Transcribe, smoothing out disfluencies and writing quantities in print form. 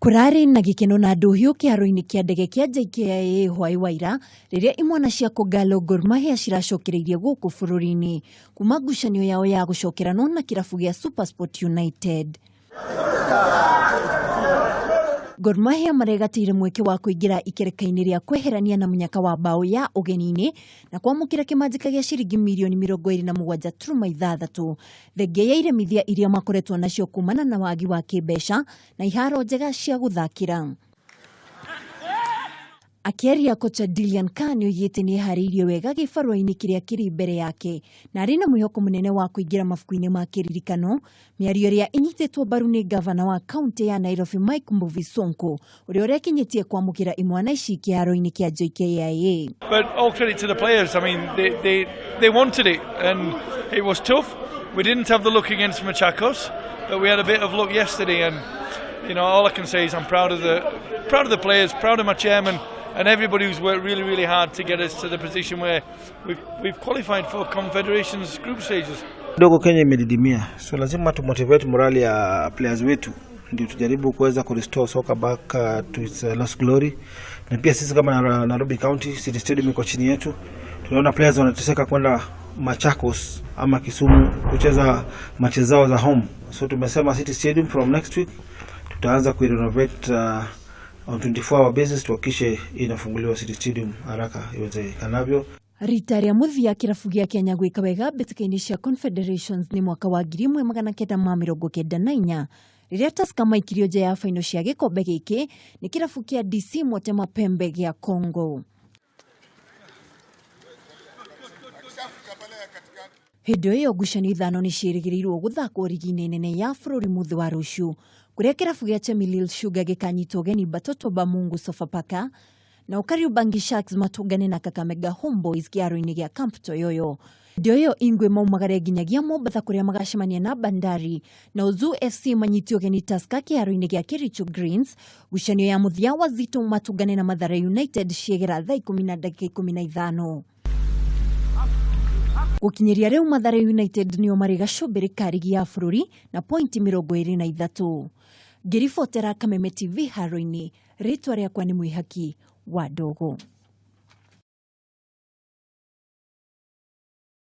Kũrarĩ na gĩkeno na ndũhiũ kĩharo-inĩ kĩa ndege kĩa JKIA hwaĩ wa ira rĩrĩa imwana cia Kogalo Gor Mahia ciracokereirie gũkũ bũrũri-inĩ kuma ngucanio yao ya gũcokeranwo na kĩrabu gĩa SuperSport United. Gor Mahia maregatĩire mweke wa kũingĩra ikereka-inĩ rĩa kweherania na mũnyaka wa mbaũ ya ũgeni-inĩ na kwamũkĩra kĩmanjĩka gĩa ciringi mirioni 27.6 thengia ya iremithia iria makoretwo nacio kumana na wagi wa kĩmbeca na iharo njega cia gũthakĩra. Akĩaria kocha Dilian Carr nĩoigĩte nĩeharĩirie wega gĩbarũa-inĩ kĩrĩa kĩrĩ mbere yake na arĩ na mwĩhoko mũnene wa kũingĩra mabuku-inĩ ma kĩririkano, mĩario ĩrĩa ĩnyitĩtwo mbaru nĩ ngavana wa kaunti ya Nairobi Mike Mbuvi Sonko ũrĩa ũrekinyĩtie kwamũkĩra imwana ici kĩharo-inĩ kĩa JKIA. But all credit to the players. I mean, they wanted it and it was tough. We didn't have the luck against Machakos, but we had a bit of luck yesterday, and you know, all I can say is I'm proud of the players, proud of my chairman and everybody who's worked really, really hard to get us to the position where we've qualified for Confederations group stages. Kidogo Kenya imedidimia, so lazima tu motivate morale ya players wetu ndio tujaribu kuweza ku restore soccer back to its lost glory. Na pia sisi kama Nairobi County, City Stadium iko chini yetu, tunaona players wanateseka kwenda Machakos ama Kisumu kucheza matches zao za home, so tumesema City Stadium from next week tutaanza kuirenovate on 24 hour basis, tuhakikishe inafunguliwa City Stadium haraka iwezekanavyo. Rita rĩa mũthia kĩrabu gĩa Kenya gwĩka wega mbĩtĩka-inĩ cia Confederations nĩ mwaka wa 1994 rĩrĩa Tusker maikirio nja ya baino cia gĩkombe gĩkĩ nĩ kĩrabu kĩa DC Motema Pembe gĩa Congo. Hĩndĩ ĩyo ngucanio ithano nĩ ciĩrĩgĩrĩirwo gũthakwo rigi-inĩ nene ya bũrũri mũthĩ wa rũciũ kũrĩa kĩrabu gĩa Chemelil Sugar gĩkanyita ũgeni Batoto ba Mungu Sofapaka na Kariobangi Sharks matũngane na Kakamega Homeboys kĩharo-inĩ gĩa Camp Toyoyo. Hĩndĩ ĩyo Ingwe maumagare nginyagia Mombatha kũrĩa magacemania na Bandari na Uzu FC manyite ũgeni Tusker kĩharo-inĩ gĩa Kericho Greens. Ngucanio ya mũthia Wazito matũngane na Mathare United ciegera thaa 10:15. Gũkinyĩria rĩu Mathare United nĩo marĩ gacũmbĩrĩ ka rigi ya bũrũri na pointi 23. Ngĩribotera Kameme TV haro-inĩ, rĩtwa rĩakwa nĩ Mwĩhaki wa Ndogo.